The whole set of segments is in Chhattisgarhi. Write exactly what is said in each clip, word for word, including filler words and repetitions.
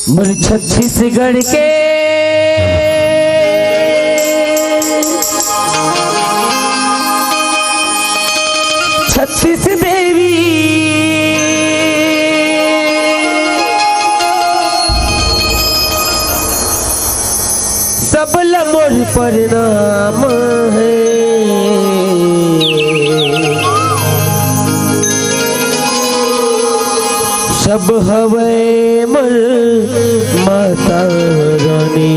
मोर छत्तीसगढ़ के छत्तीस देवी, सब ल मोर प्रणाम हे। सब हवय मोर माता रानी,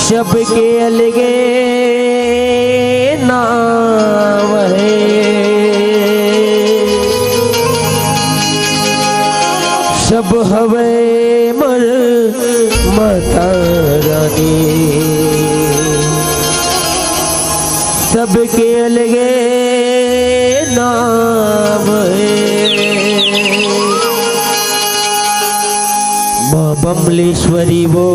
सबके अलगे नाम हे। सब हवय मोर माता रानी, सबके अलगे नाम हे। माँ बमलेश्वरी वो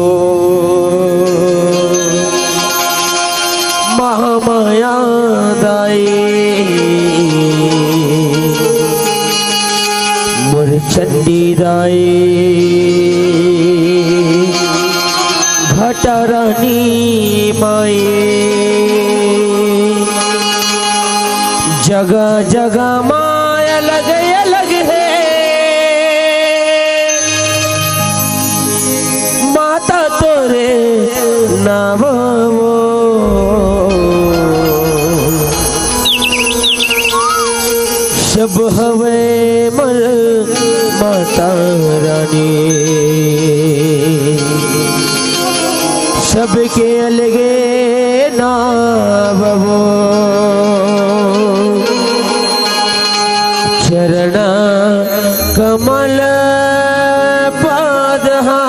महामाया दाई, मोर चंडी दाई, घटा रानी माई, जगह जगह माया अलग अलग हे। माता तोरे नाम वो, सब हवय मोर माता रानी, सबके अलगे नाम वो। चरण कमल पद हा,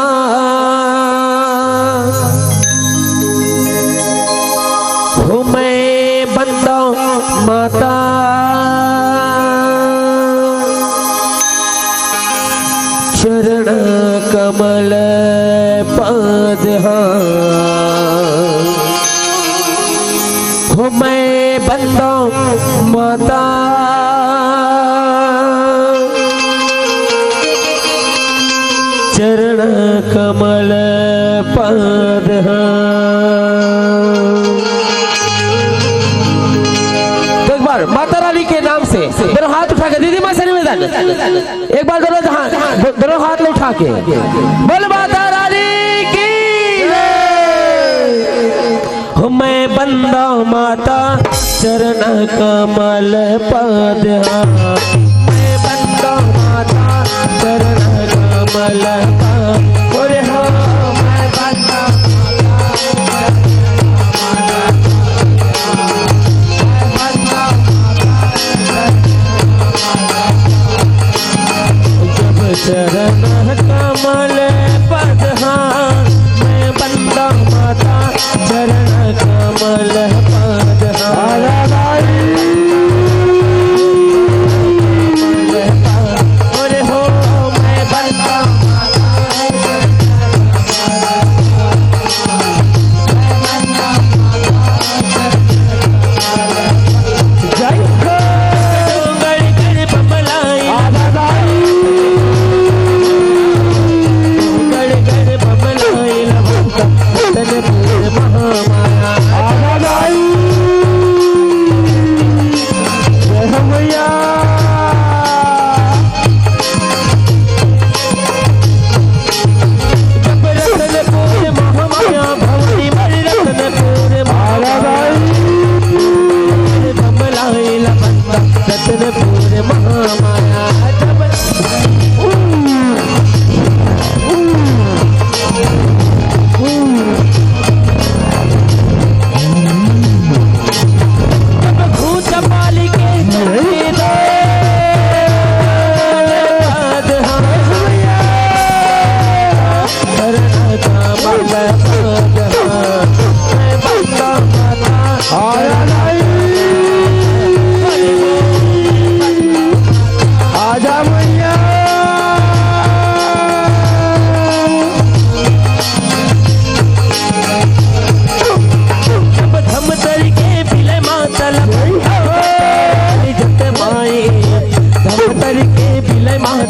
हो मैं बंदा माता, चरण कमल पद हा, हो मैं बंदा माता, चरण कमल पद हा। तो एक बार माता रानी के नाम से दोनों हाथ उठा के, दीदी माँ से निवेदन, एक बार दोनों हाथ, दोनों हाथ उठा के बोल माता रानी की। हो मैं बंदा माता चरण कमल पद हा, मैं बंदा माता चरण कमल पद। अरे हाँ, मैं बंदा माता चरण कमल पद। जब चरण कमल पद हा, मैं बंदा माता चरण कमल पद हा। अरे हो, मैं बंदा माता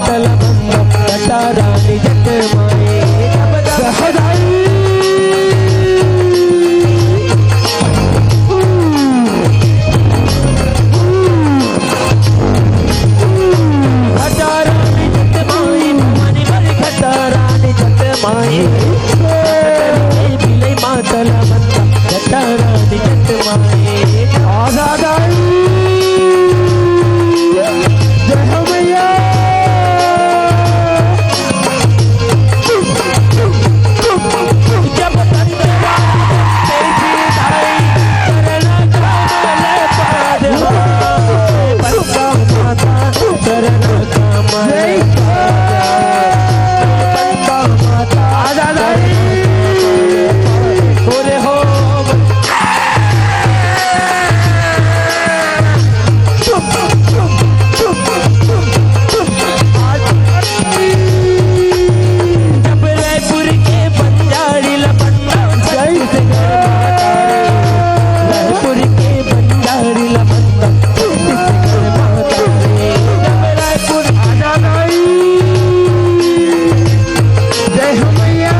माता ला बंदव, जटा रानी जट माई। जब सहदाई। जटा रानी जट माई, भवानी मोरी जटा रानी जट माई। बिलई माता ला बंदव, जटा रानी जट माई। आजाद आई। जय हो मैया। जब धरती तेजी धाई, चरण कमल पाद हो। बंदव माता, चरण कमल पाद। बंदव माता, आजाद आई। बोले हो। जब रायपुर के बंजारी ला बंदव, जय छत्तीसगढ़ माता रे। रायपुर के बंजारी ला बंदव, छत्तीसगढ़ माता रे। जब रायपुर आजाद आई। जय हो मैया।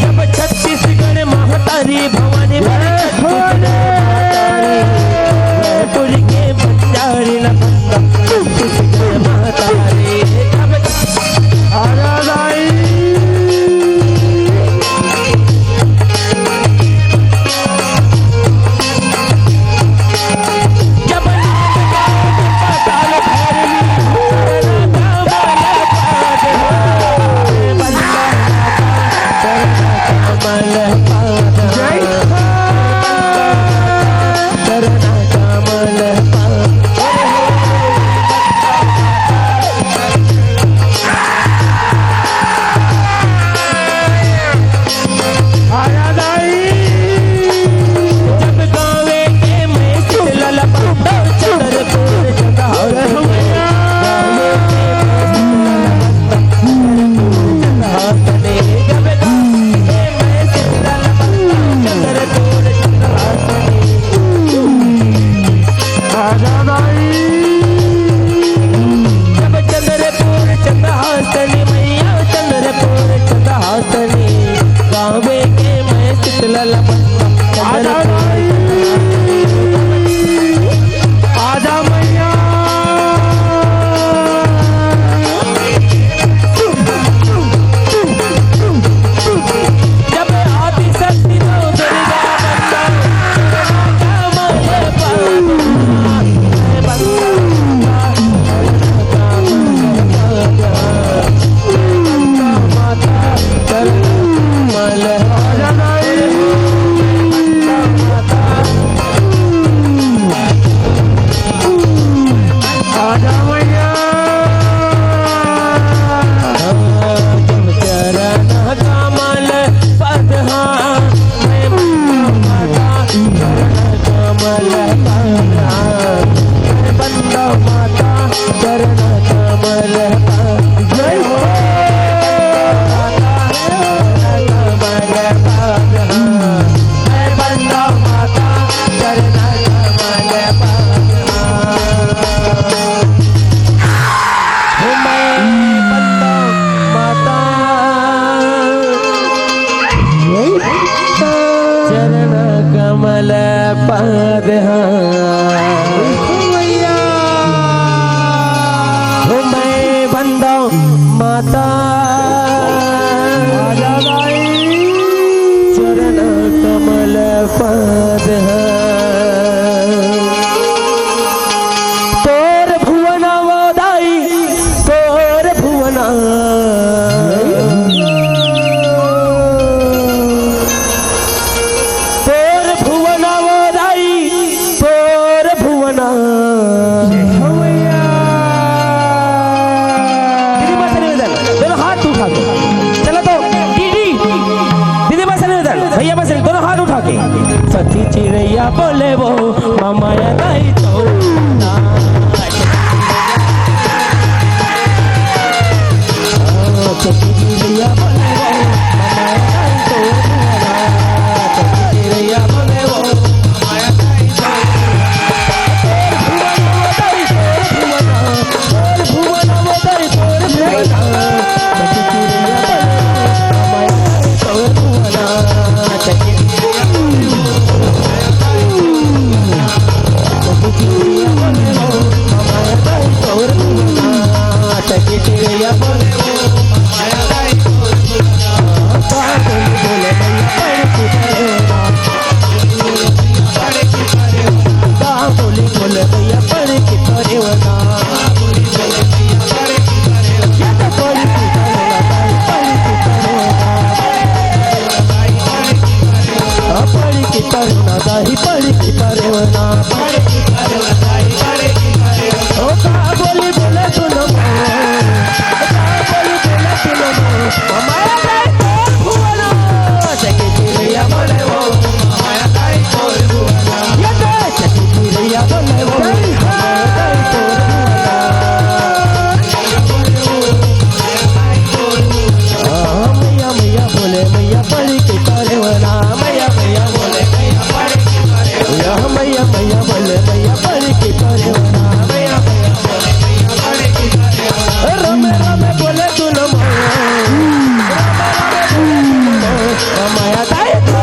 जब छत्तीसगढ़ महतारी भवानी, जय हो छत्तीसगढ़ महतारी, रायपुर के बंजारी ला बंदव, छत्तीसगढ़ महतारी। जब आजाद आई। आजाद आई। जब गावे के मैं शीतला बंदव, चंद्रपुर चंद्रहास। जब गावे के मैं शीतला बंदव, चंद्रपुर चंद्रहास। आजाद आई। जब चंद्रपुर चंद्रहासनी मैया, चंद्रपुर चंद्रहासनी, गावे के मैं शीतला बंदव। आजा मैया। जब आदिशक्ति नौ दुर्गा बंदव, कमल पाद। चरण कमल पद हाँ, मैं माता चरण कमल पद हाँ, मैं बंदव माता चरण कमल पद। जय हो। माता चरण कमल पद हाँ, मैं बंदव माता चरण कमल पद हाँ। हो मैं बंदव माता चरण कमल पद हाँ। हो मैं बंदव माता चरण कमल पद हाँ। तोर भुवना वो दाई, तोर भुवना। तोर भुवना वो दाई, तोर भुवना। दीदी बस निवेदन, दोनों हाथ उठा के। चलो तो, दीदी, दीदी बस निवेदन, भैया बस निवेदन, दोनों हाथ उठा के। सती चिड़ैया बोले वो, मामा या दाई तो। सती चिड़ैया बोले वो, मामा या दाई तो। सती चिड़ैया बोले वो, मामा या दाई तो। पड़ी की परेवना दाई, पड़ी की परेवना। ओ का बोली बोले सुनो, ओ का बोली बोले सुनो, हमारा दाई तोर भुवना। चकी चिड़ैया बोले वो, हमारा दाई तोर भुवना। ये तो चकी चिड़ैया बोले वो, हमारा दाई तोर भुवना। हाँ, मैया, मैया बोले, मैया पड़ी के परेवना, मैया, मैया बोले, मैया पड़ी के परेवना, मैया, मैया, मैया बोले, मैया पड़ी के परेवना, मैया, मैया बोले, मैया पड़ी के परेवना। रमे, रमे बोले सुनो, रमे, रमे बोले सुनो, मैया दाई तो।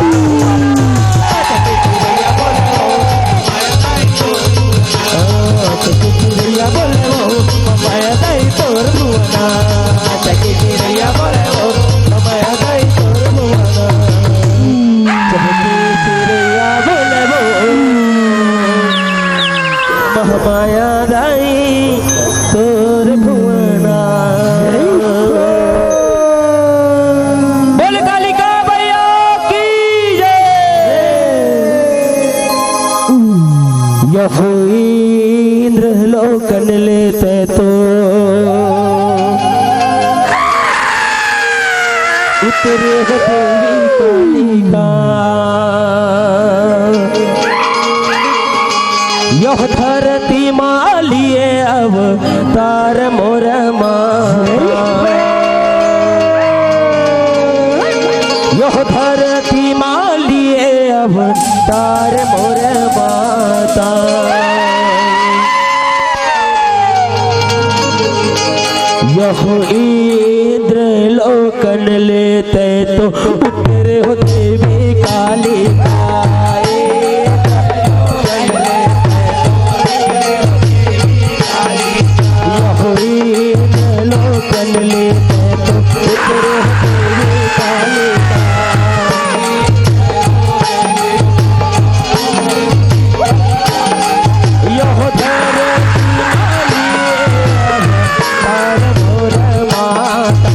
चकी चिड़ैया बोले वो, ममाया दाई तोर भुवना। चकी चिड़ैया बोले वो, ममाया दाई तोर भुवना। चकी चिड़ैया बोले वो, ममाया दाई तोर भुवना। बोल कालिका मैया की जय। यह इंद्र लोकन लेते तो उतरे हो देवी कालिका। यह धरती माँ लिए अवतार मोर माँ। यह धरती माँ लिए अवतार मोर माता। यह इंद्र लोकन लेते तो उतरे हो देवी कालिका। यह इंद्र लोकन लेते तो उतरे हो देवी कालिका। यह धरती मालिक तार मोर माता।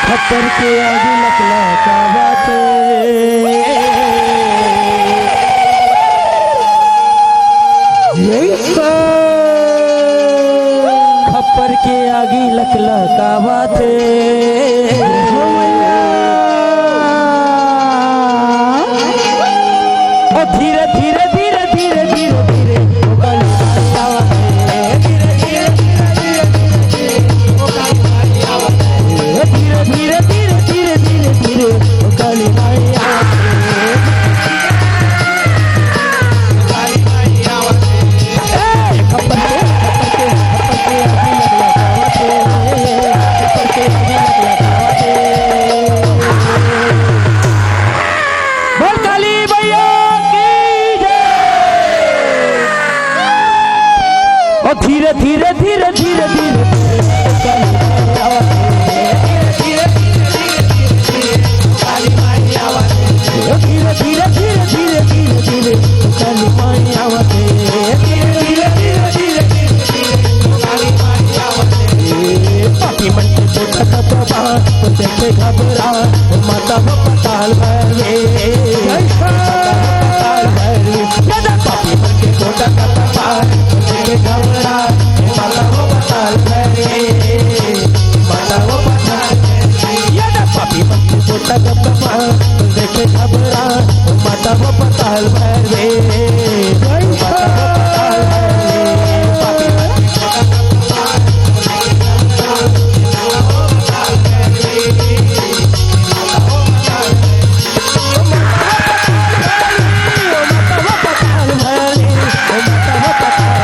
खप्पर के आगी लकलकावत हे। खप्पर के आगी लकलकावत हे। ओ धीरे धीरे धीरे धीरे धीरे धीरे ओ काली माई आवत हे। धीरे धीरे धीरे धीरे धीरे धीरे ओ काली माई आवत हे। काली माई आवत हे। ए, खप्पर के, खप्पर के, खप्पर के आगी लकलकावत हे। खप्पर के आगी लकलकावत हे। बोल काली मैया की जय। ओ धीरे धीरे धीरे धीरे धीरे धीरे धीरे धीरे धीरे काली माई आवत हे। धीरे धीरे धीरे धीरे धीरे धीरे काली माई आवत हे। धीरे धीरे धीरे धीरे धीरे धीरे काली माई आवत हे। पापी मन के छोटा सा बाबा, तो देखे घबरा, ओ माता वो पताल भैरवी। जय हो। माता वो पताल भैरवी। दादा पापी मन के छोटा सा बाबा, तो देखे घबरा, ओ माता वो पताल भैरवी। माता वो पताल भैरवी। ये ना पापी मन के छोटा सा बाबा, तो देखे घबरा, ओ माता वो पताल भैरवी। जय हो। माता वो पताल भैरवी। पापी मन के छोटा सा बाबा,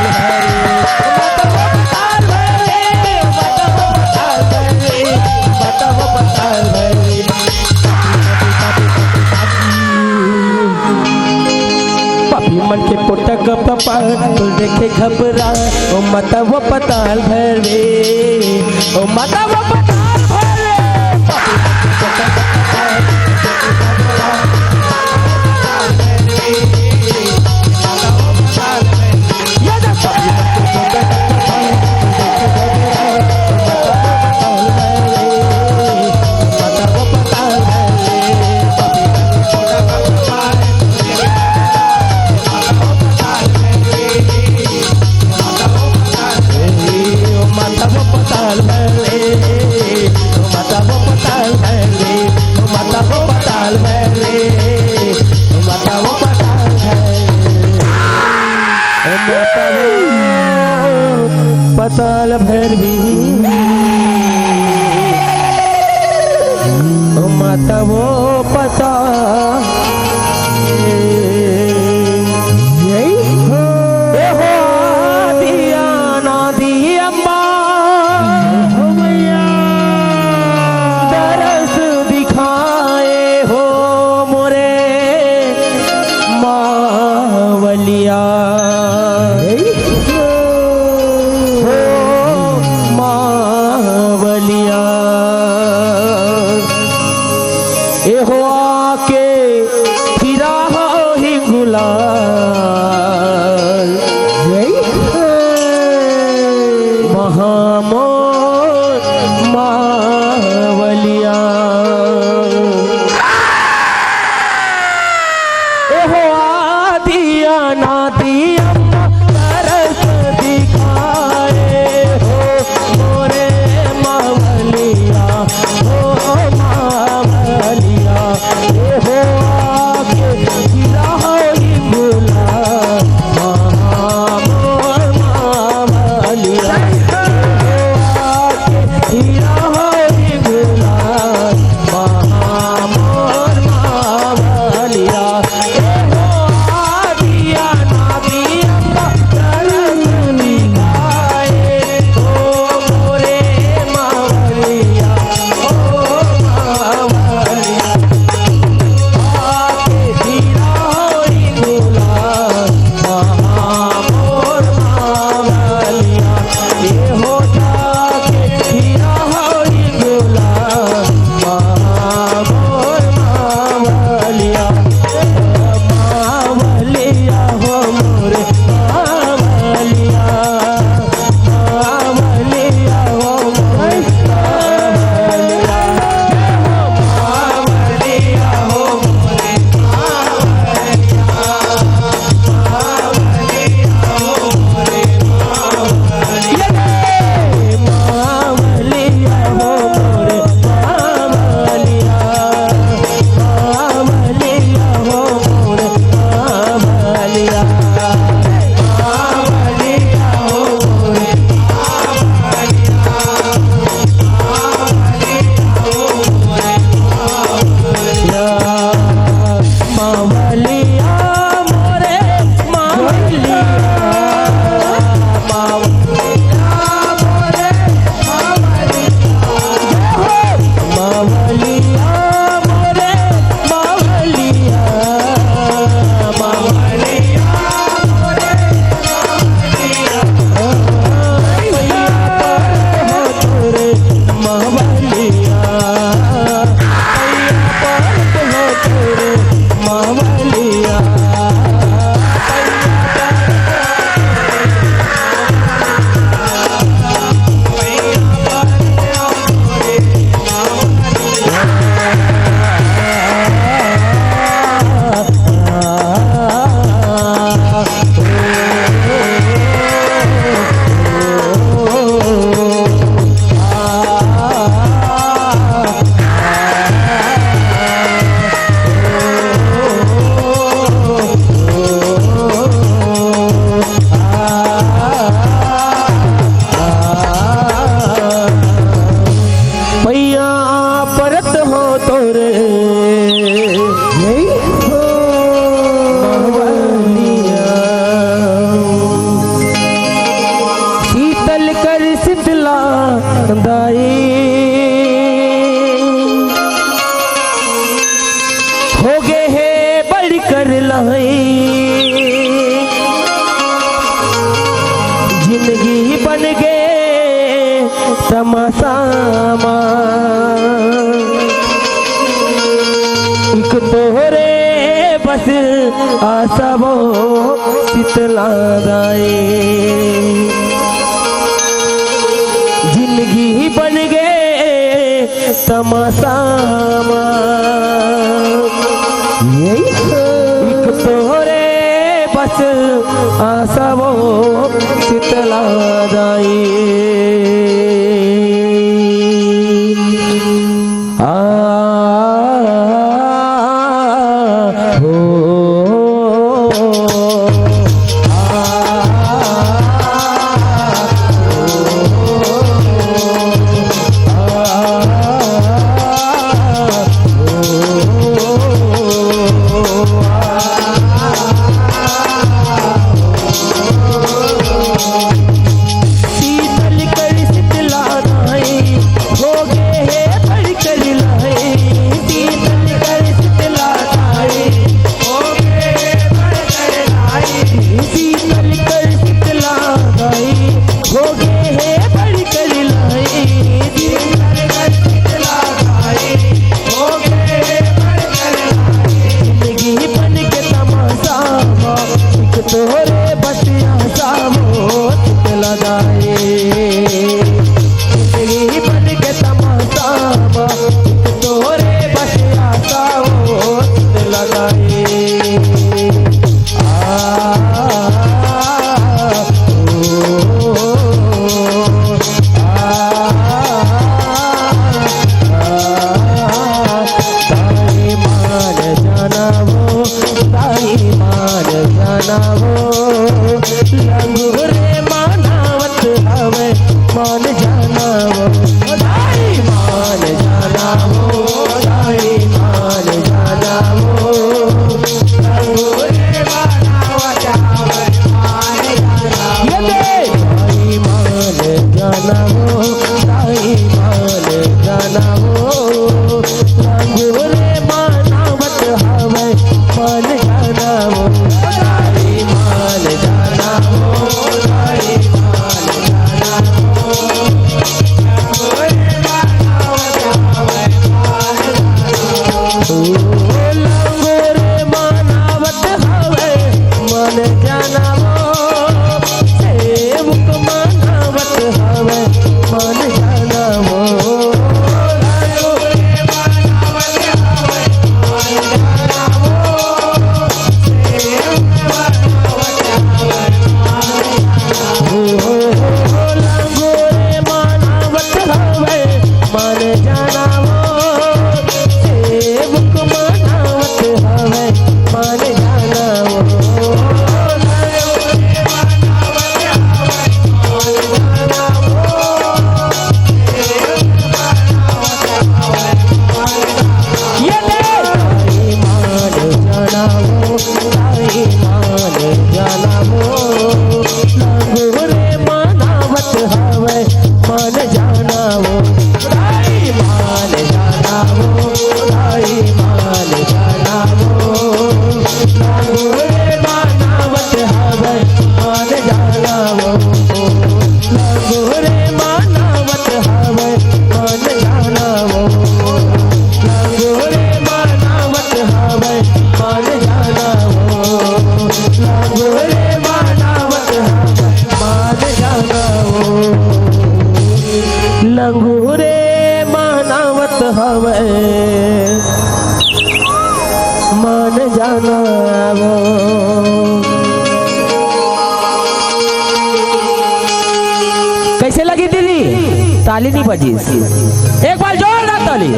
पापी मन के पोटक पपाल, तू देखे घबरा, ओ माता वो पताल भैरवी, ओ माता वो पताल भैरवी। पताल भैरवी, ओ माता वो पताल। जय हो। ए हो आदि अनादि अम्मा, हो मैया, दरस दिखाए हो मोरे मावलिया। हो मावलिया, एहो आके फिरा हो हिंगुला। महामोर मावलिया। एहो आदि अनादि अम्मा, दरस दिखाए हो मोरे मावलिया, हो मावलिया। मसामा, एक तोहरे बस आसावो शीतला दाई। जिंदगी बन गे तमासामा, एक तोहरे बस आसावो शीतला दाई। आ, हो, आ, शीतल कर शीतला दाई, हो गे हे बड़ कर लाई। शीतल कर शीतला दाई, हो गे हे बड़ कर लाई। शीतल कर शीतला दाई, हो गे हे बड़ कर लाई। शीतल कर शीतला दाई, हो गे हे बड़ कर लाई। जिंदगी बन के तमासावा, एक तोहरे बस आसावो शीतला दाई। जिंदगी बन के तमासावा, एक तोहरे बस आसावो शीतला दाई। आ, ओ, आ, आ, दाई मान जाना वो, दाई मान जाना वो, लंगूरे मनावत हवे मान जाना वो, दाई मान जाना वो, दाई मान जाना वो, लंगूरे मनावत हवे मान जाना वो। ये दे। दाई मान जाना वो, दाई मान जाना वो, लंगूरे मनावत हवे मान जाना वो। दाई मान जाना वो, दाई मान जाना वो, लंगूरे मनावत हवे मान जाना वो। ओ, लंगूरे मनावत हवे मान जाना वो, सेवक मनावत हवे मान जाना वो। ओ, लंगूरे मनावत हवे मान जाना वो, सेवक मनावत हवे मान जाना वो। ये ले। दाई मान जाना वो, दाई मान जाना वो, लंगूरे मनावत हवे मान जाना वो। दाई मान जाना वो, दाई मान जाना वो, लंगूरे मनावत हवे मान जाना वो। लंगूरे मनावत हवे मान जाना वो। लंगूरे मनावत हवे मान जाना वो। लंगूरे मनावत हवे मान जाना वो। लंगूरे मनावत हवे मान जाना वो। कैसे लगी दीदी? ताली नहीं बजी। एक बार जोरदार ताली।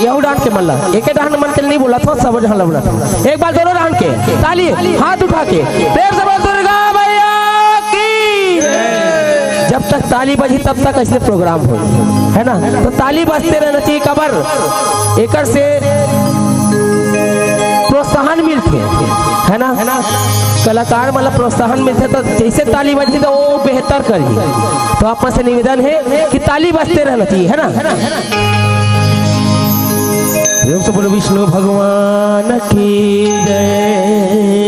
यहू डांट के मन ला, एक डांट मन के नहीं बोला था, सब जहाँ ला बोला था। एक बार दोनों डांट के ताली, हाथ उठा के प्रेम से बोल दुर्गा मैया की। जब तक ताली बजी तब तक ऐसे प्रोग्राम हो, है ना? तो ताली बजते रहना चाहिए। कबर एकर से प्रोत्साहन मिलथे, है ना? कलाकार मतलब प्रोत्साहन मिलथे तो जैसे ताली बजथे तो वो बेहतर करही। तो आप मन से निवेदन है कि ताली बजते रहना चाहिए, है ना? प्रेम से बोलो विष्णु भगवान की जय।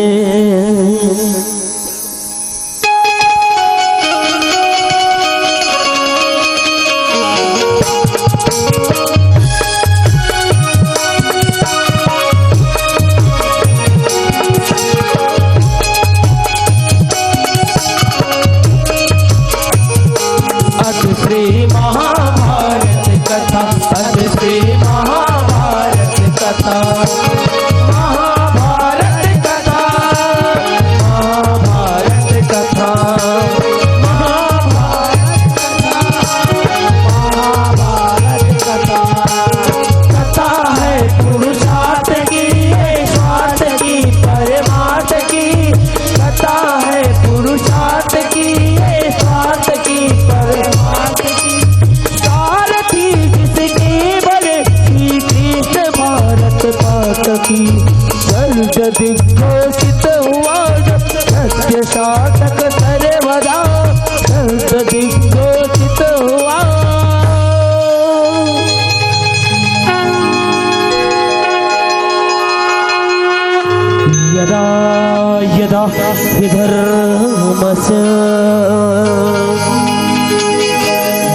महाभारत कथा, महाभारत कथा, महाभारत कथा, महाभारत कथा, महाभारत कथा। कथा है पुरुषार्थ की, ये स्वार्थ की, परमार्थ की। कथा है पुरुषार्थ की, ये स्वार्थ की, परमार्थ की। सारथी जिस केवल श्री कृष्ण भारत पात की। जल्द दिग्घोषित हुआ जब सत्य साधक सर्वदा, जल्द दिग्घोषित हुआ। यदा यदा हि धर्मस्य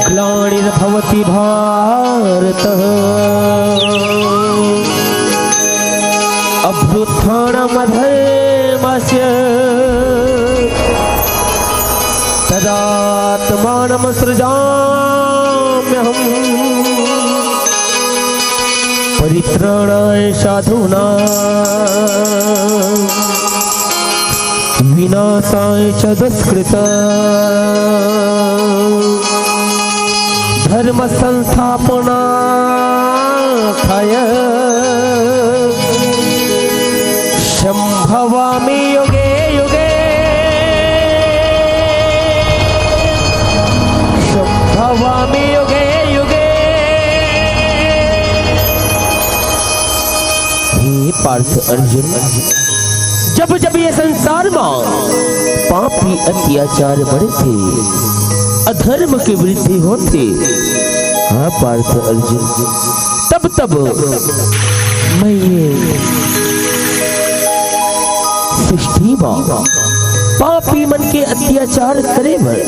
ग्लानिर्भवति भारत, अभ्युत्थानमधर्मस्य, तदात्मानं सृजाम्यहम्। परित्राणाय साधूनां विनाशाय च दुष्कृतां धर्म संस्थापनार्थाय संभवामि युगे युगे। संभवामि युगे युगे। हे पार्थ अर्जुन, जब जब ये संसार म पापी अत्याचार बढ़थे, अधर्म के वृद्धि होथे, हाँ पार्थ अर्जुन, तब तब मैं ये सृष्टि म पापी मन के अत्याचार करे बर,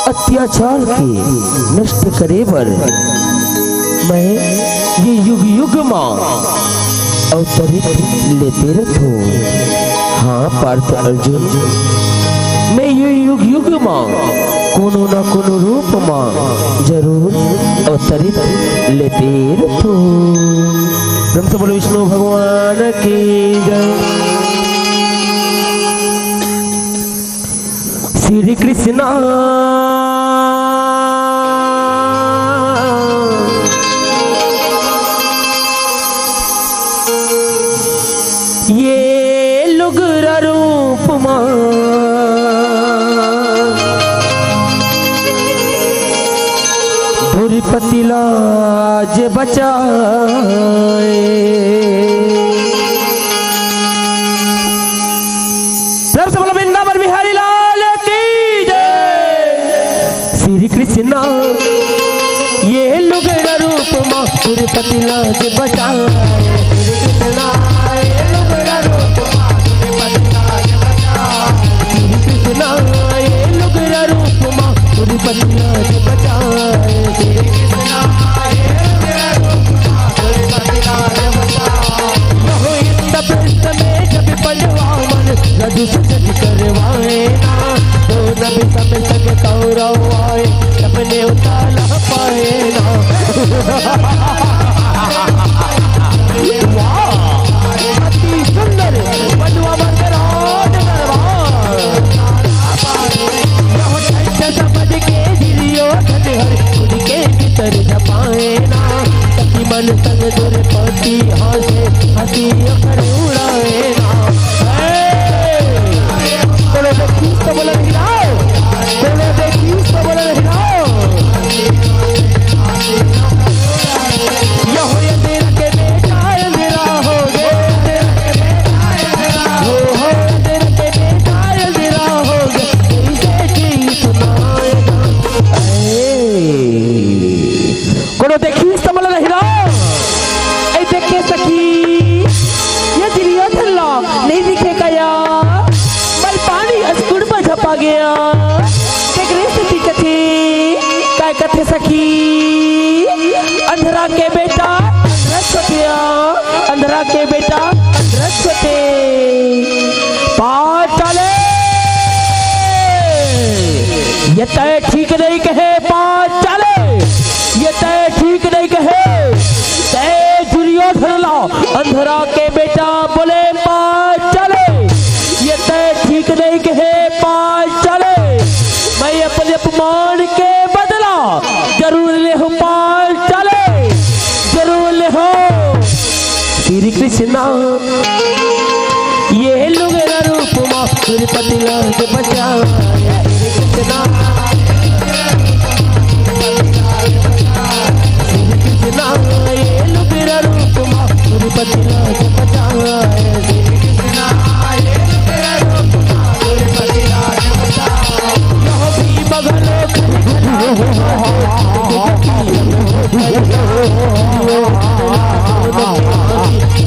अत्याचार के नष्ट करे बर मैं ये युग युग म अवतरित लेते रथों। हाँ पार्थ अर्जुन, मैं ये युग युग म कोनो न कोनो रूप म जरूर अवतरित लेते रथों। प्रेम से बोलो विष्णु भगवान की जय। श्री कृष्णा ये लुगरा रूप मा द्रुपति लाज बचाए। प्रेम से बोलो वृंदावन बिहारी लाल की जय। श्री कृष्णा ये लुगरा रूप मा द्रुपति लाज बचाए। श्री कृष्णा ये लुगरा रूप मा द्रुपति लाज बचाए। श्री कृष्णा ये लुगरा रूप मा द्रुपति लाज बचाए। श्री कृष्णा ये लुगरा रूप मा द्रुपति लाज बचाए। यहो इंद्रप्रस्थ में जब पंडवा मन रजु से जग करवाए ना, तो नबी सब संग कौरव आए, सबने उताला पाए ना। वाह, अति सुंदर। पंडवा मन के राज दरबार। यह सत्य समझ के दुर्योधन हर उनके भीतर झपाए ना, सखी मन संग द्रुपति हंसे, हंसी अखर उड़ाए ना। हे! बोलो तो ठीक तो बोलो नहीं ना। बोलो तो ठीक तो बोलो नहीं ना। यहो इंद्र के बेटा इंद्रा हो गए। हो, हो इंद्र के बेटा इंद्रा हो गए। कैसे की सुनाए ना। हे! कोनो देखिस त मोला नहीं ला। ए देखे सखी, ये दुर्योधन ला नहीं दिखे का या? मल पानी अस गुड़ में झपा गया। देख रे सखी कथे, काय कथे सखी? अंधरा के बेटा अंधरस होथे, अंधरा के बेटा अंधरस होथे। पाँच चाले, ये तय ठीक नहीं कहे, पाँच चाले। ये तय ठीक नहीं कहे। अंधरा के बेटा बोले, पांचाले, ये तय ठीक नहीं कहे पांचाले, मैं अपने अपमान के बदला जरूर ले हूँ पांचाले, जरूर ले हूँ। श्री कृष्णा, ये लोग रूप मा तिरुपति लाज बचाए। श्री कृष्णा, श्री कृष्णा, ये लोग रूप मा तिरुपति लाज बचाए। श्री कृष्णा, ये लोग रूप मा तिरुपति लाज बचाए। यह भी बगल खड़ी खड़ा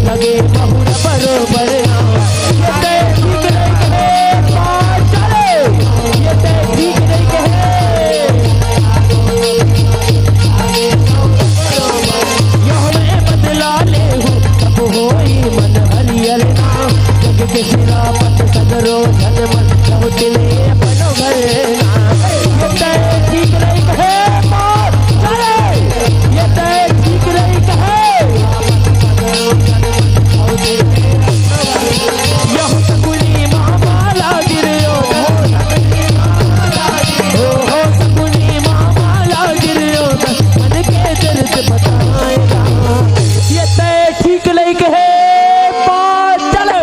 लगे बहुर बरोबर। ये तय ठीक नहीं कहे पांचाले, ये तय ठीक नहीं कहे। यह मैं बदला ले हूँ, तब होई मन हरियल ना। जग के सिरापत सगरो धन मन, बहुत ले अपनो घर ना। ये तय ठीक नहीं कहे पांचाले, ये तय ठीक नहीं कहे। यह सकुनी मामा लागिरियो, ओ हो सकुनी मामा लागिरियो, मन के दर्द बताएगा। ये तय ठीक नहीं कहे पांचाले,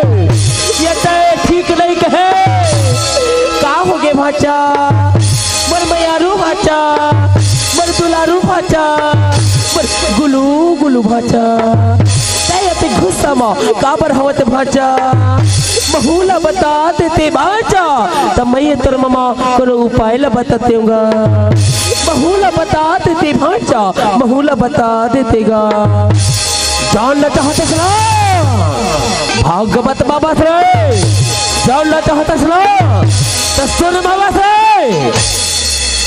ये तय ठीक नहीं कहे। का होगे भांचा? मोर मयारू भांचा, मोर दुलारू भांचा, मोर गुलू गुलू भांचा। तय अति गुस्सा मा काबर हवत भांचा? महू ला बता देते भांचा, त मैं तोर ममा कोनो उपाय ला बता देंगा। महू ला बता देते भांचा, महू ला बता देते गा। जानना चाहत हस ना भागवत बाबा से, जानना चाहत हस ना त सुन बाबा से।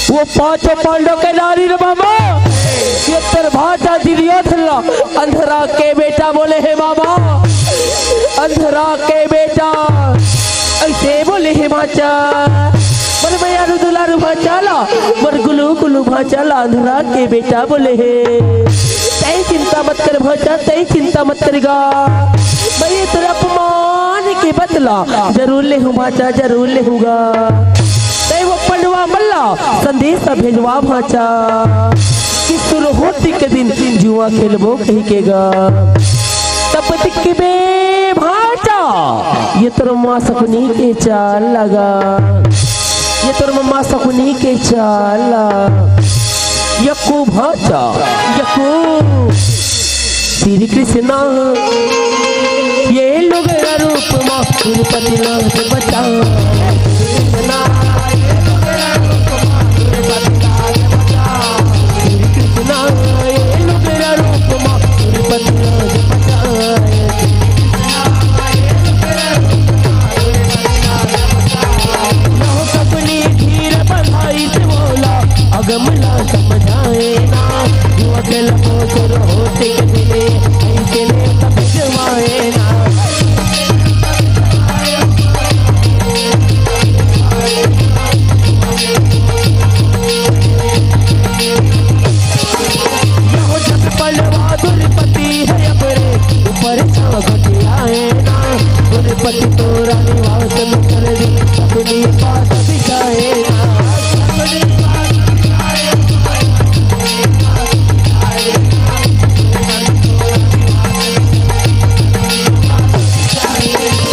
वो पांचों पांडव के नारी रे मामा, ये तोर भांचा दुर्योधन ला अंधरा के बेटा बोले हे मामा, अंधरा के बेटा ऐसे बोले हे भांचा। मोर मयारू दुलारू भांचा ला, मोर गुलू गुलू भांचा ला अंधरा के बेटा बोले हे। तय चिंता मत कर भांचा, तय चिंता मत करेगा। मैं तोर अपमान के बदला जरूर ले हूँ भांचा, जरूर ले हूँगा। तय वो पंडवा मन ला संदेश भेजवा भांचा कि सुरहोती के दिन जुआ खेलबो कही के गा। तब दिख बे भांचा, ये तोर माँ सकुनी के चाल लगा, ये तोर माँ सकुनी के चाल ला। यक्कू भांचा, यक्कू। श्री कृष्णा, ये लोग रूप मा तिरुपति लाज बचा। श्री कृष्णा, ये लोग रूप मा तिरुपति लाज बचा। यह सकुनी धीर बंधाई से बोला, अगम ला समझाए ना, युवा के लपो सुर होते के दिले, ऐसे ने समझवाए ना। यह जग पलवा दुर्पति है अपने ऊपर छागट आए ना। दुर्पति तोरा निवास में कर दे अपनी बात बिछाए ना।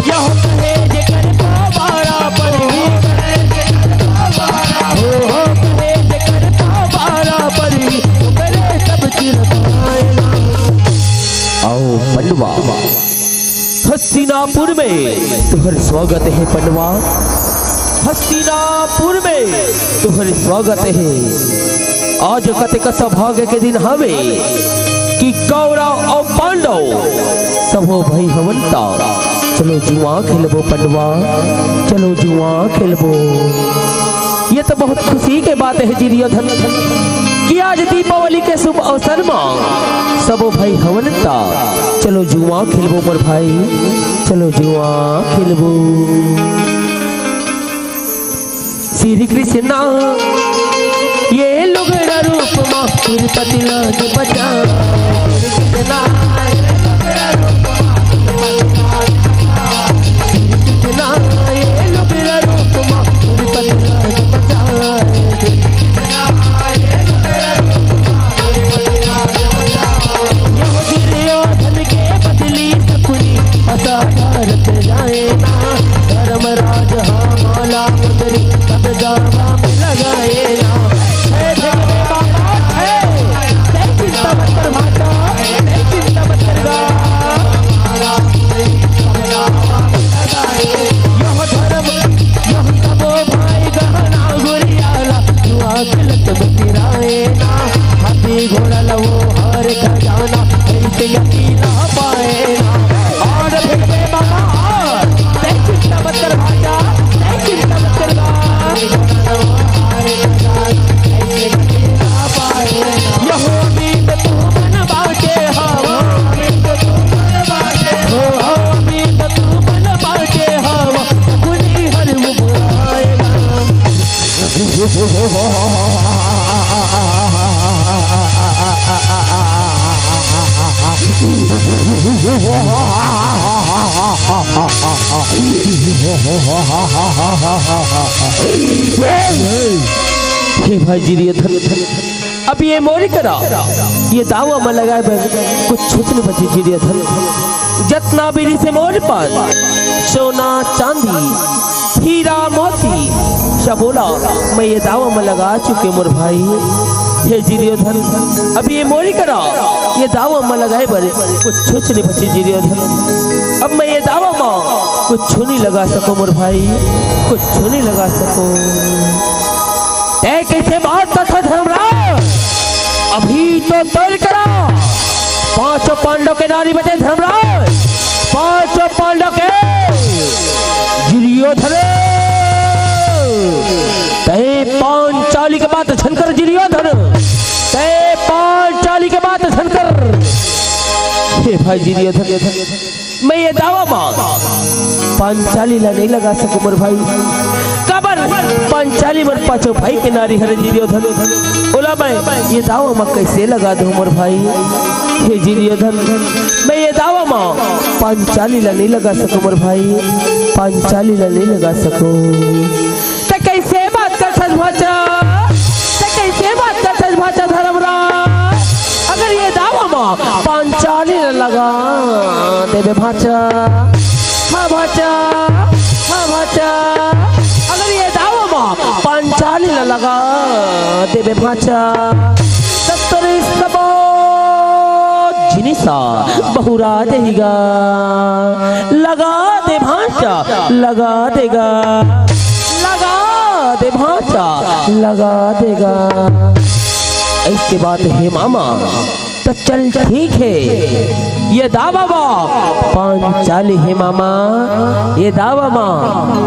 यह कहे जेकर पावारा पर भी, हो, हो, कहे जेकर पावारा पर भी, ओकरे सब चिर पाए ना। आओ पंडवा, हस्तिनापुर में तुहर स्वागत है पंडवा, हस्तिनापुर में तुहर स्वागत है। आज कतेक सौभाग्य के दिन हवे कि कौरव अउ पांडव सबो भाई हवन ता। चलो जुआ खेलबो पंडवा, चलो जुआ खेलबो। ये तो बहुत खुशी के बात है दुर्योधन कि आज दीपावली के शुभ अवसर मा सबो भाई हवन ता। चलो जुआ खेलबो मोर भाई, चलो जुआ खेलबो। श्री कृष्णा, ये लुगड़ा रूप मा तिरुपति लाज बचा। श्री कृष्णा, ये लुगड़ा रूप मा ऐसे यकीन ना पाए ना। और फेंक दे मामा, और। तै चिंता मत कर भांचा, तै चिंता मत कर बा। यहो उम्मीद तू मन बाटे हवा। हो, हो, उम्मीद तू मन बाटे हवा। कुनी हर मुबाएगा। हे भाई जिरियो धन, अब ये मोरी करा, ये दावा म लगाए बर कुछ छुच नइ बचे जिरियो धन। जतना भी रिहिसे मोर पास, सोना चांदी, हीरा मोती, सबो ला मैं ये दावा म लगा चुके मोर भाई। हे जिरियो धन, अब ये मोरी करा, ये दावा म लगाए बर कुछ छुच नइ बचे जिरियो धन। अब मैं ये दावा म कुछ नइ लगा सकों मोर भाई, कुछ नइ लगा सकों। तै कइसे बात करथस धर्मराज? अभी तो तोर करा पांचों पांडव के नारी बचे धर्मराज, पांचों पांडव के जिरियो धन। तै पांचाली के बात झन कर जिरियो धन, तै पांचाली के बात झन कर। हे भाई जिरियो धन, मैं ये दावा म पांचाली ला नइ लगा सकों मोर भाई। काबर? पांचाली मोर पांचों भाई के नारी हरे जिरियो धन। ओला मैं ये दावा म कइसे लगा दूं मोर भाई? हे जिरियो धन, मैं ये दावा म पांचाली ला नइ लगा सकों मोर भाई, पांचाली ला नइ लगा सकों। तै कइसे बात करथस भांचा? तै कइसे बात करथस भांचा धर्मराज? अगर ये दावा म पांचाली ला लगा देबे भांचा, हाँ भांचा, हाँ भांचा, अगर ये दावा म पांचाली ला लगा देबे भांचा, त तोर सबो जिनिस बहुरा देही गा। लगा दे भांचा, लगा दे गा, लगा दे भांचा, लगा दे गा। अइसे बात हे मामा, त चल ठीक हे, ये दावा म पांचाली हे मामा, ये दावा म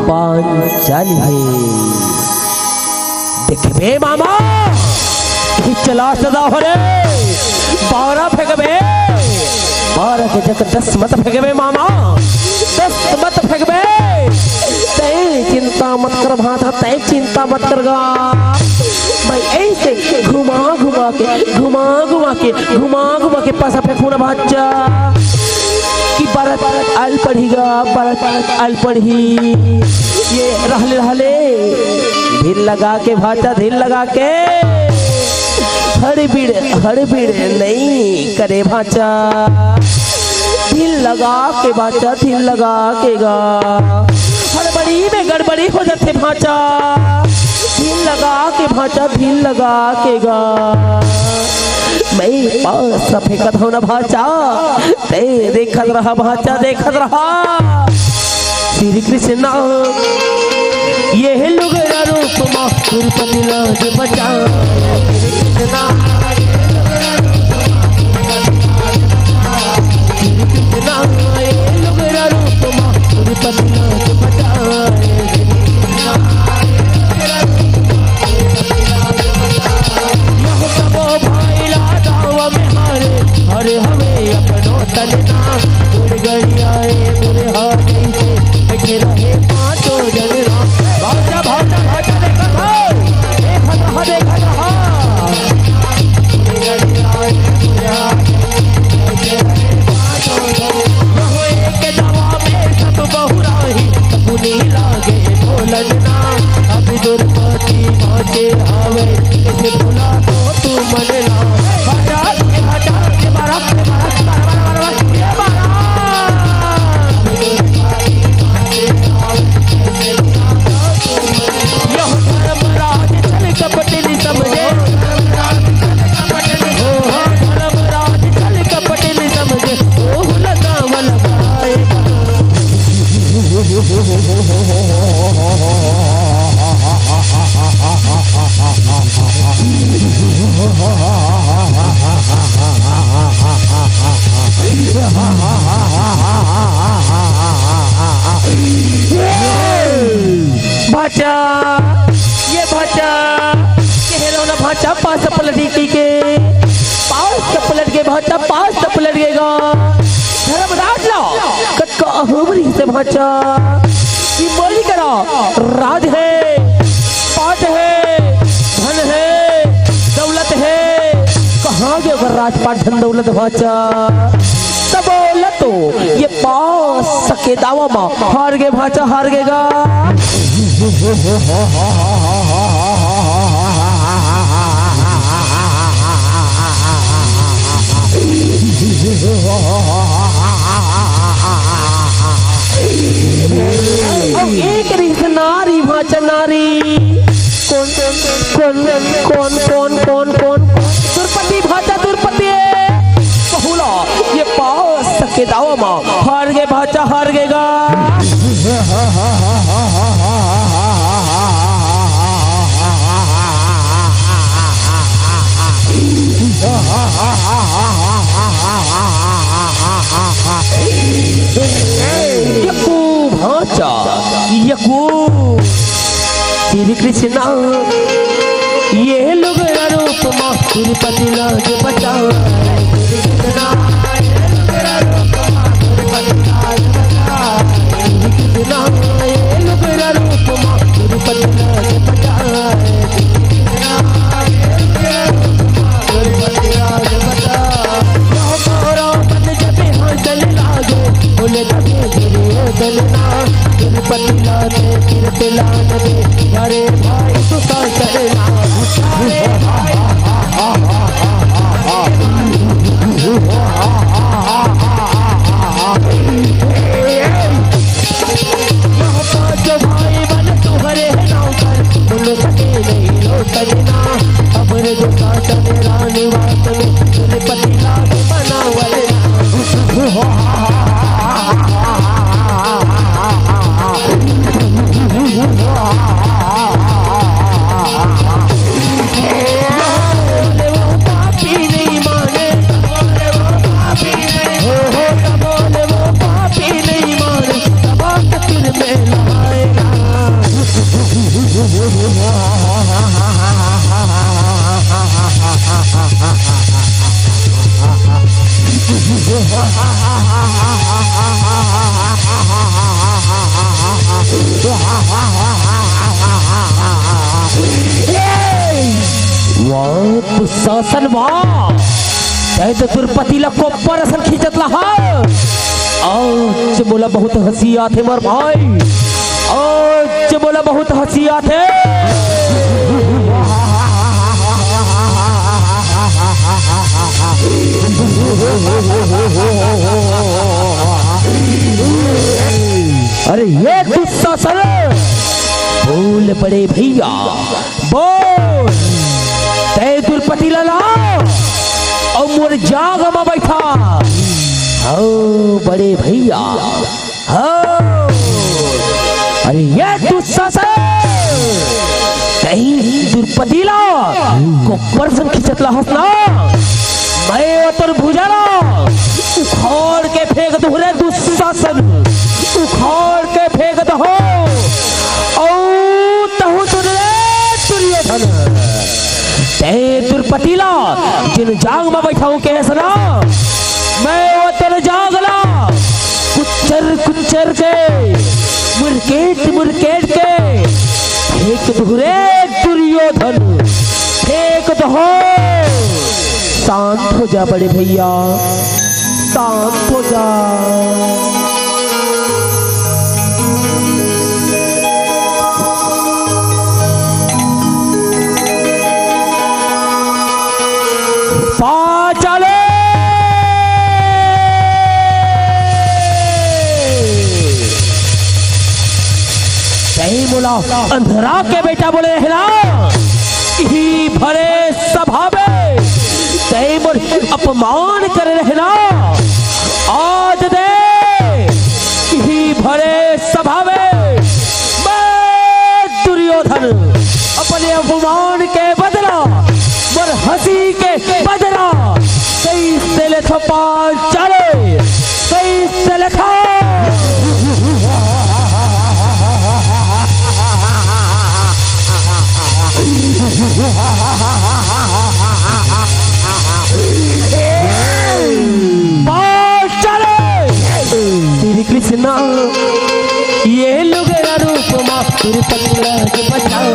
पांचाली हे। देखबे मामा, खिचला सदा हो रे, बारह फेंकबे, बारह के जगह दस मत फेंकबे मामा, दस मत फेंकबे। तै चिंता मत कर भांचा, तै चिंता मत कर गा। मैं अइसे घुमा घुमा के, घुमा घुमा के, घुमा घुमा के पासा फेंकहूं ना भांचा। कि बरत अल पड़ही गा, बरत अल पड़ही। ये रहले, रहले। धीर लगा के भांचा, धीर लगा के। हड़बिड़, हड़बिड़ नइ करे भांचा। धीर लगा के भांचा, धीर लगा के गा। हड़बड़ी में गड़बड़ी हो जाथे भांचा। धीर लगा के भांचा, धीर लगा के गा। मैं पास फेंकत हंव ना भांचा। तै देखत रहा भांचा, देखत रहा। श्री कृष्णा, ये लुगरा रूप मा तिरुपति लाज बचा। श्री कृष्णा, ये लुगरा रूप मा तिरुपति लाज बचा। यह सबो भाई ला दाव में हारे, हरे हवे अपनो तन ना। उड़ गड़ियाए मुरहा जैसे बैठे रहे पांचों जन ना। भांचा, भांचा, भांचा देखत हव, देखत रहा, देखत रहा। उड़ गड़ियाए मुरहा जैसे बैठे रहे पांचों जन ना। यहो एक दावा में सब बहुराही, पुनी लागे बोलन ना। अब दुर्मति बांचे हावे, इसे भुला तो तू मन ना। भांचा, ए भांचा, ए बारा, ए बारा, बारा, बारा, बारा, ए बारा। धर्मराज ला कतका अहम रहिसे भांचा। कि बलि करा राज हे, पाट हे, धन हे, दौलत हे, कहाँ गे ओकर राजपाट धन दौलत भांचा? तब बोला तो ये पास सकेदावा मा हार गे भांचा, हार गे गा। अउ एक रिस नारी भांचा नारी। कौन, कौन, कौन, कौन, कौन, कौन? दुरपति भांचा दुरपति। बहुला ये पास सकेदावा मा हार गे भांचा, हार गे गा। यकू भांचा, यकू। श्री कृष्णा, ये लुगरा रूप मा तिरुपति लाज बचाए। श्री कृष्णा, ये लुगरा रूप मा तिरुपति लाज बचाए। श्री कृष्णा, ये लुगरा रूप मा तिरुपति लाज बचाए। श्री कृष्णा, ये लुगरा रूप मा तिरुपति लाज बचाए। बोले तबे दुर्योधन ना, तिरुपति लाने, तिरते लाने दे। अरे भाई तू सा करना, अरे भाई। यह पांच भाई बन तुम्हारे नाम पर, बोलो सके नहीं लोटन ना। अब रे जो सातन रानी वातन, तिरुपति लाल बनावल ना। बोले वो पापी नहीं माने, बोले वो पापी नहीं, हो, हो, बोले वो पापी नहीं माने, तब आखिर में नहाएगा। वाह, दुशासन वाह। तैं तो तिरुपति ला कोप्पर असन खींचत ला हा। आज मोला बहुत हंसी आथे मोर भाई, आज मोला बहुत हंसी आथे। अरे ये दुशासन, बोल बड़े भैया, बोल, तैं तिरुपति ला ला अउ मोर जांग म बइठा। हव बड़े भैया, हव। अरे ये दुशासन, तैं तिरुपति ला कोप्पर असन खींचत ला हस ना, मैं ओ तोर भुजा ला उखाड़ के फेंक दूं रे दुशासन, उखाड़ के फेंक दूं। अउ तहूं सुन रे दुर्योधन, तैं तिरुपति ला जेन जांग म बइठाहूं कहे हस ना, मैं ओ तोर जांग ला कुचर कुचर के, मुरकेट मुरकेट के फेंक दूं रे दुर्योधन, फेंक दूं। शांत हो जा बड़े भैया, शांत हो जा। पांचाले, तैं मोला अंधरा के बेटा बोले रहे ना, इही भरे सभा में तैं मोर अपमान करे रहे ना। आज दे इही भरे सभा में मैं दुर्योधन अपने अपमान के बदला, मोर हंसी के बदला कइसे लेथों पांचाले, कइसे लेथों। तिरुपति लाज बचाए।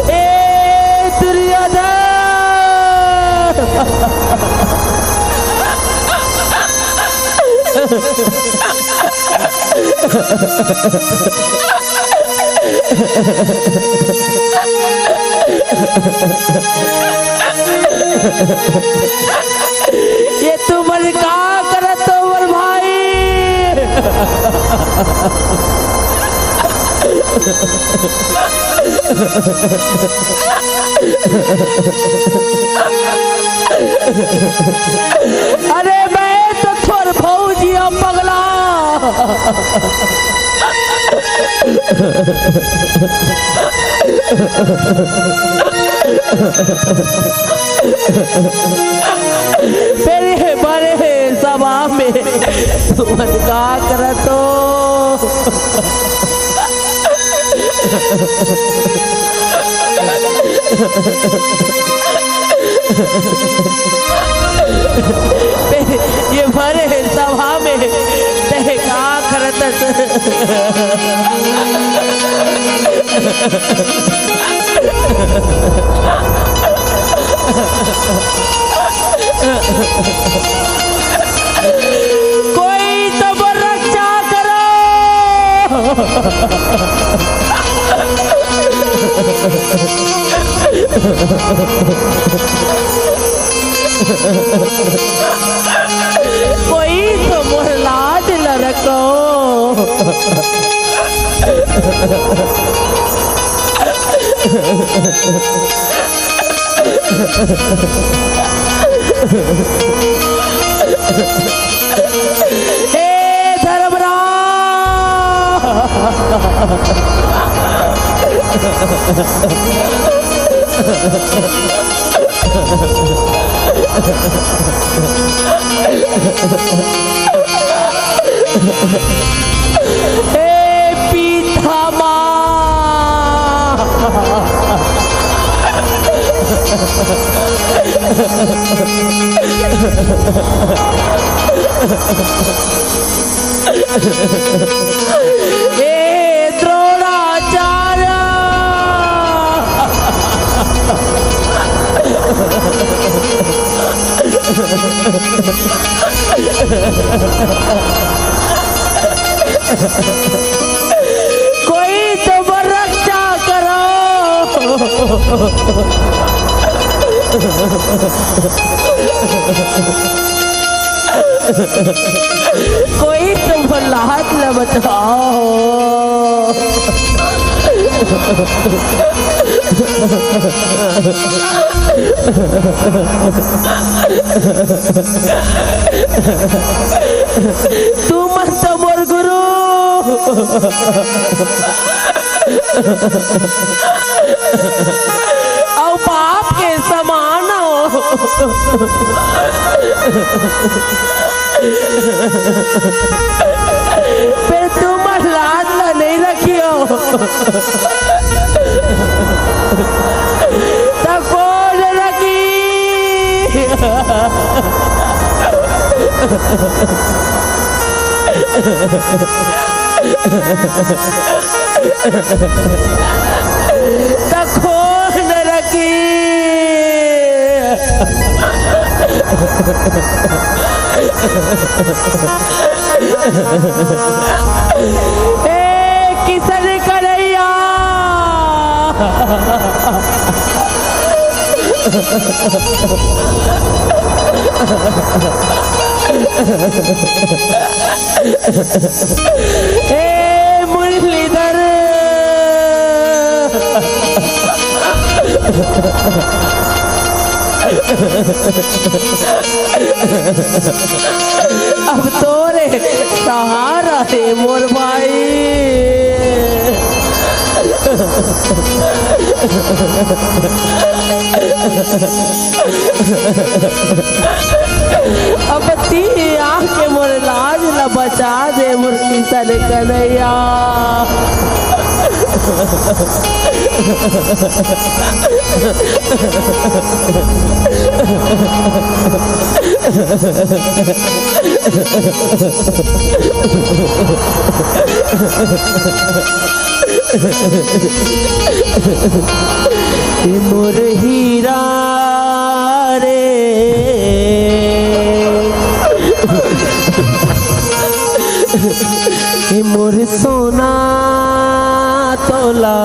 ए दुर्योधन! ये तुमन का करत हो मोर भाई? अरे मैं तो थोर भौजी हंव पगला। तेरे बड़े सभा में तुमन का करत हो? ये भरे सभा में तैं का करत हस? कोई तो मोर रक्षा करो। कोई तो मोर लाज ल रखो। हे धर्मराज, हे पीता माँ। हे द्रोणाचार्य। कोई तो मोर रक्षा करो। कोई तो मोर लाज ल बचाओ। तुमन तो मोर गुरु अउ बाप के समान हो। फेर तुमन लाज ल नइ त कोन रखी? त कोन रखी? ए किशन कन्हैया, ए मुरलीधर, अब तोरे सहारा हे मोर भाई। अब ती आके मोर लाज ला बचा दे, मोर किशन कन्हैया। ए मोर हीरा रे, ए मोर सोना तोला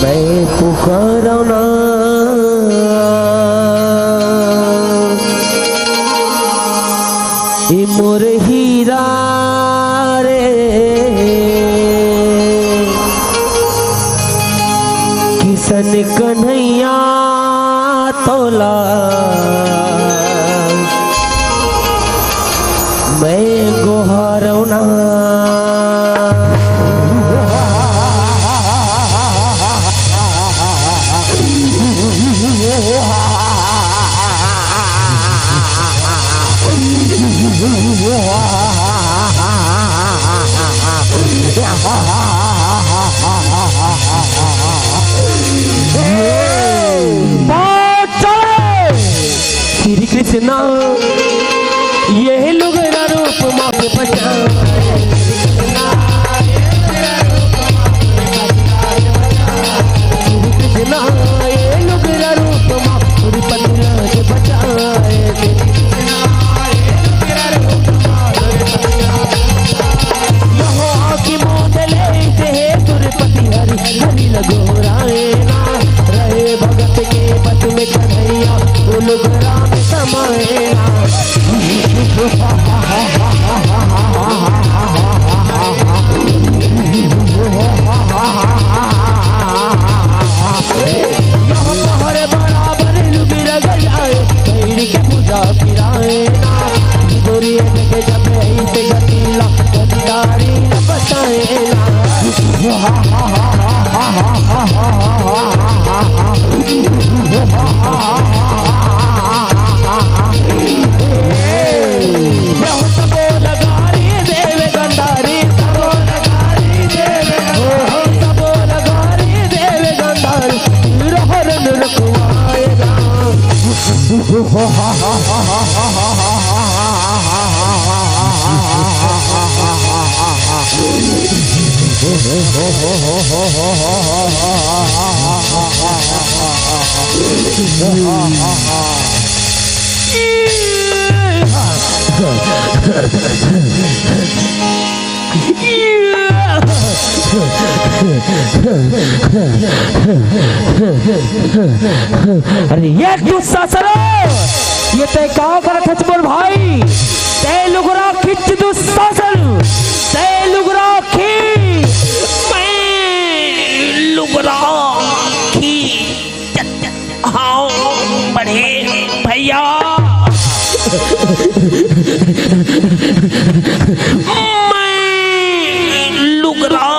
मैं पुकारौं ना। ए मोर हीरा रे, किशन कन्हैया तोला मैं गोहारौं ना। श्री कृष्णा, ये लुगरा रूप माँ के बचा। श्री कृष्णा, ये लुगरा रूप माँ, श्री पतिराज बचाए। यहो आँखी मूंद लेइसे हे सुरपति हरि, हरि ल गोहराए ना। रहे भगत के बस में कन्हैया, ओ लुगरा में समाए ना। यहो तोहरे बराबर लुगरा गजाए, भैरी के पूजा पिराए ना। गोरिये देखे जब ऐसे गतीला, गद्दारी न बताए ना। बहुत बोल गारी देवे गंधारी, सब बोल गारी देवे, बहुत बोल गारी देवे गंधारी, रहरन रखवाएगा। अरे ये दुशासन, ये तैं का करत हस मोर भाई? तैं लुगरा खींच दुशासन, तैं लुगरा खींच। मैं लुगरा खींच। हाँ, बड़े भैया, मैं लुगरा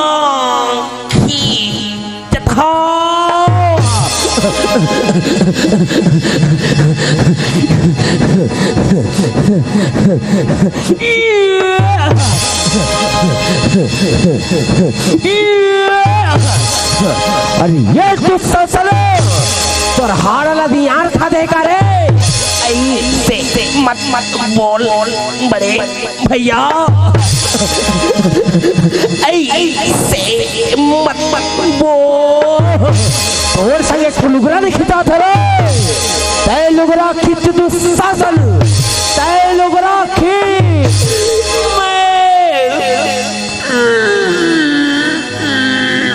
खींचत हँव। अरे ये दुशासन, तोर हाड़ा ला दियार खा दे का रे? ऐसे मत, मत बोल बड़े भैया, ऐसे मत, मत बोल। तोर संग एक ठो लुगरा नहीं खिंचात हे रे। तैं लुगरा खींच दुशासन, तैं लुगरा खींच। मैं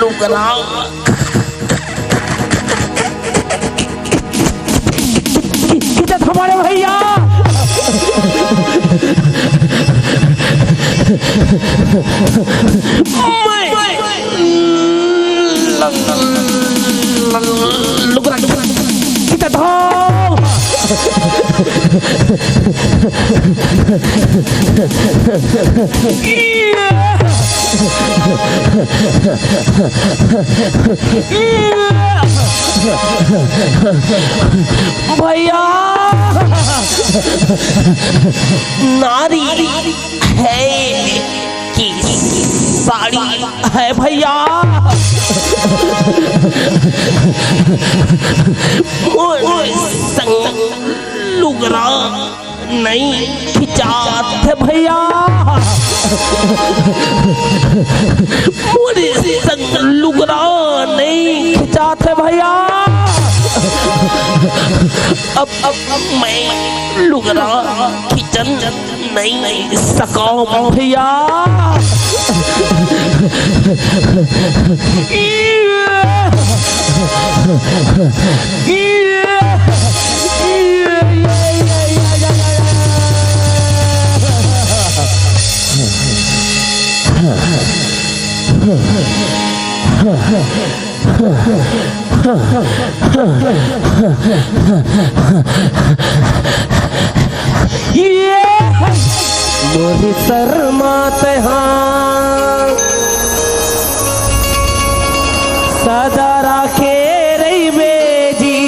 लुगरा खींचत हमारे भैया। मैं लुगरा, लुगरा खींचत हूँ। भैया, नारी है कि साड़ी है भैया? मोर संग लुगरा नहीं खिंचात हे भैया, मोर संग लुगरा नहीं खिंचात हे भैया। अब, अब मैं लुगरा खींचन नहीं सकौं भैया। मोर शर्मा तैं हा सदा राखे रहिबे जी।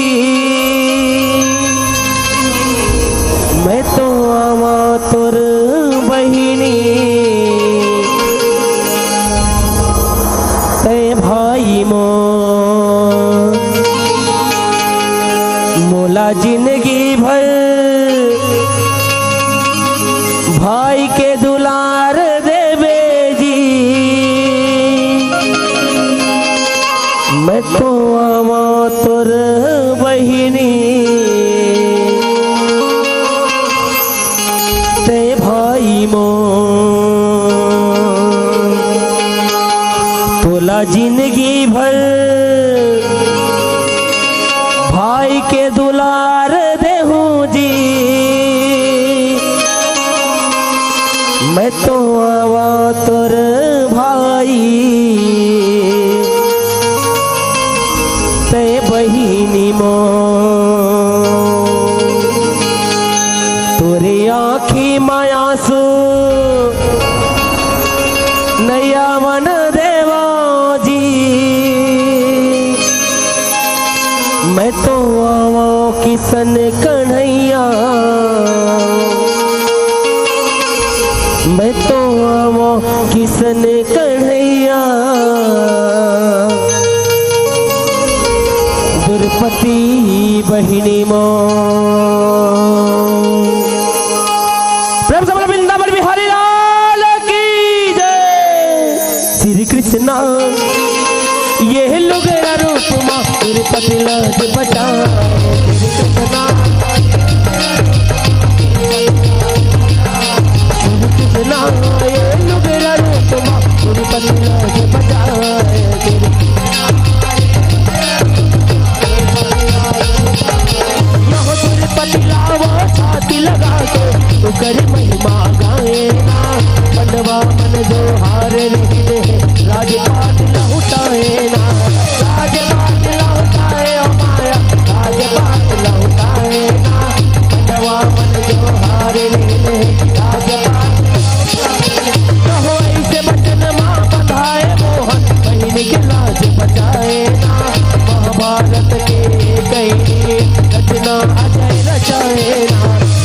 मैं तो आवा तोर बहिनी, तैं भाई मोर, मोला जिंदगी भर भाई के दुलार देबे जी। मैं तो आवा तोर बहिनी, तैं भाई मोर, तोला जिंदगी भर भाई के दुलार देहूं जी। मैं तो आवा तोर भाई, तैं बहिनी मोर। तोरे आँखी म आँसू नइ आवन देवंव जी। मैं तो आवंव किसन कन्हैया, मैं तो आवंव किसन कन्हैया। द्रौपदी बहिनी मोर। प्रेम से बोलो वृंदावन बिहारी लाल की जय। श्री कृष्णा ये लुगरा रूप मा द्रौपदी लाज बचाए। श्री कृष्णा श्री कृष्णा ये लुगरा रूप मा द्रौपदी लाज बचाए। यहो द्रौपदी लावो छाती लगा के, ओकर महिमा गाए ना। मनवा मन जो हार रहिन हे, राजपाट लहुटाए ना। राजपाट लहुटाए ओ माया, राजपाट लहुटाए ना। मनवा मन जो हार रहिन हे, राजपाट लहुटाए ना। कहो ऐसे बचन मा बंधाए मोहन, बहिनी के लाज बचाए ना। महाभारत के कही रचना अजय रचाए ना।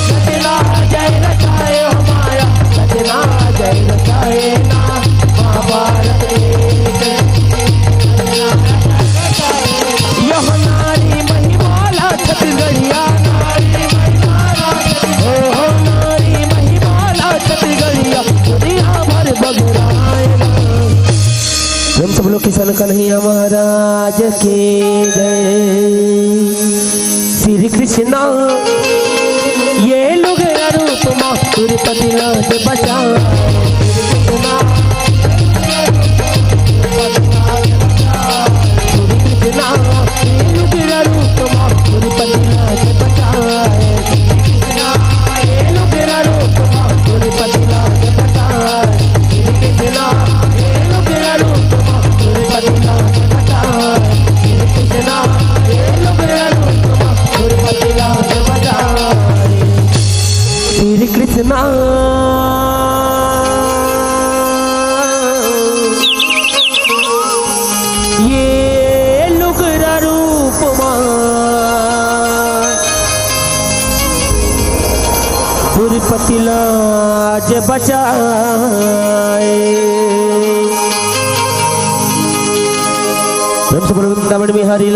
रचना अजय रचाए ओ माया, रचना अजय रचाए कन्हैया महाराज की जय। श्री कृष्णा ये लुगरा रूप मा, गुरुपति लाज बचा। श्री कृष्णा, श्री कृष्णा ये लुगरा रूप मा, गुरुपति लाज बचा। श्री कृष्णा ये लुगरा रूप मा, गुरुपति लाज बचाए। प्रेम से बोलो वृंदावन बिहारी लाल